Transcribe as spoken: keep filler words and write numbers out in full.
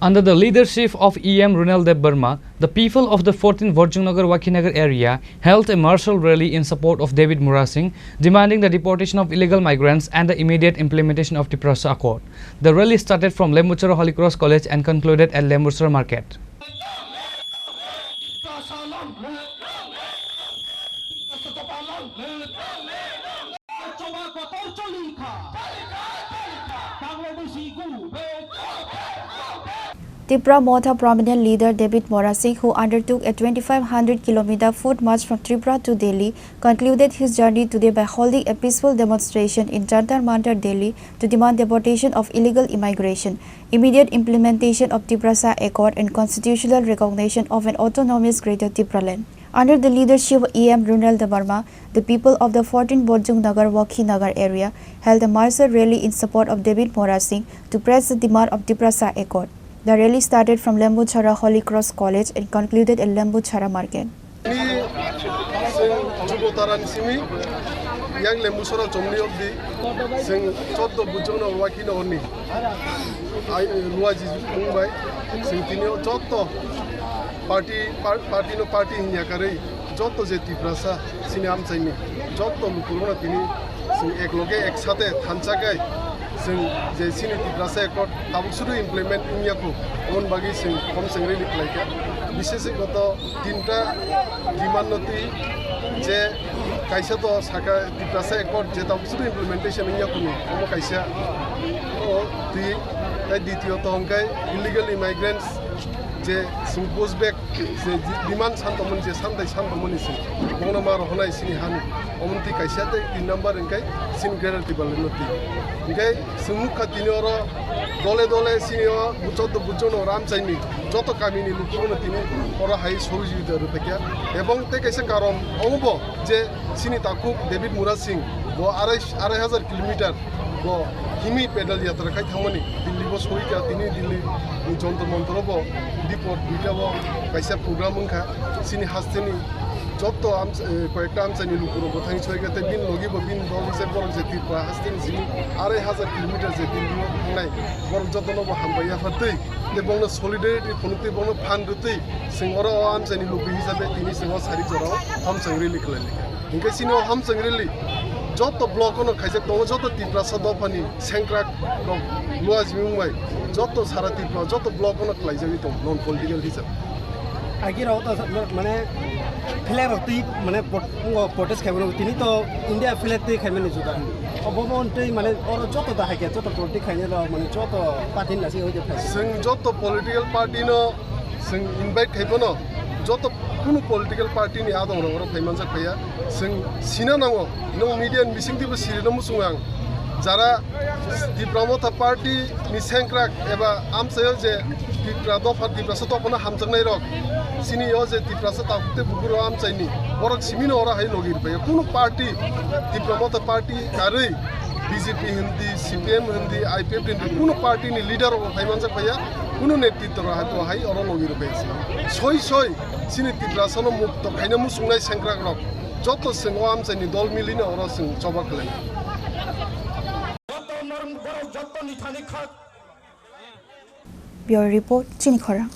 Under the leadership of E M Runal Debbarma, the people of the fourteen Borjongnagar Wakhinagar area held a martial rally in support of David Murasing, demanding the deportation of illegal migrants and the immediate implementation of Tiprasa Accord. The rally started from Lembuchara Holy Cross College and concluded at Lembuchara Market. Tipra Motha prominent leader David Murasing, who undertook a twenty-five hundred kilometer foot march from Tripura to Delhi, concluded his journey today by holding a peaceful demonstration in Jantar Mantar, Delhi, to demand deportation of illegal immigration, immediate implementation of Tiprasa Accord, and constitutional recognition of an autonomous Greater Tipraland. Under the leadership of E M Runal Debbarma, the people of the fourteen Borjongnagar Wakhinagar area held a martial rally in support of David Murasing to press the demand of Tiprasa Accord. The rally started from Lembuchara Holy Cross College and concluded at Lembuchara Market. Ni sing jubo tarani simi yang Lembuchara chomni obdi sing choddo Borjongnagar Wakhinagar ni ai luaji mungbai sing tini o jotto party par-, party no party hinya karwi jotto je Tiprasa sini amchaini jotto lukurokno tini sing ek loge ek sate thansa kai sing je sini Tiprasa Accord tabuk sudu implement wngya kho, oboni bagwi sing khom sengri ni khlaikha. Bishesh goto tinta demand no twi je kaisa to saka Tiprasa Accord je tabuk sudu implementation wngya kho ni omo kaisa o twi tai ditiyo to hwnkhe illegal immigrants je sing push back je demand san tongmani, je santai san tongmani sing bono ma rohonai sini hani. Omo twi kaisa tei tin number hwnkhe sini Greater Tipraland no twi. Hwnkhe sing nukha tini oro dole dole sini o jotto Borjongnagar amchaini jotto kamini lukurokno tini oro hai sohojogita rwphaikha. Ebong tei kaisa karon omo bo je sini takhuk David Murasing bo arai, arai hajar kilometer bo himwi pedal yatra khai thangmani Delhi bo sohikha, tini Delhi ni Jantar Mantar o bo dipor duita o kaisa program wngkha. Sini hasteni jotto ams-, eh, koyekta amchaini lukurok bo thangwi sohikha, tei bini logi bo bini dol se borok je Tripura hasteni sini arai hajar kilometer je Delhi o thangnai borok jotono bo hambai yaphartwi tei bongno solidarity phunuk twi bongno phan rwtwi sing oro o amchaini luku hisabe tini sing o sarik jorao hamchang rally khlai laikha. Hingke sini o hamchang rally joto block ono khaijak tongo, joto Tiprasa dophani sengkrak rok luajimung bai joto sara Tripura joto block ono khlaijagwi tongo non political hisab. Agi rok to mane flag rok twi mane protest khaimano tini to India flag twi khaimani juda. Obo bo twi mane oro joto da haikhe joto politic khainai rok mane joto party ni nasi hoide phai. Sing joto political party no sing invite khai bono joto kunu political party ni adong rok oro phai manjak phaiya. Sing sina nango, nung media ni bising tibo siri no muchung ang. Jara Tipra Motha party ni sengkrak eba amchaio je Tipra dopha, Tiprasa dophano hamjaknai rok, sini o je Tiprasa takhuk tei bukur o amchaini borok simino oro hai logi rwphaiya. Kunu party, Tipra Motha party karwi B J P hindi, C P M hindi, I P F hindi, kunu party ni leader rok phai manjak phaiya, kunu netritwa rok hai oro logi rwphaiya. Soi soi sini Tiprasano mukto khaina muchungnai sengkrak rok joto sing o amchaini dol milino oro sing choba khlai. Bureau Report, Chini Khorang.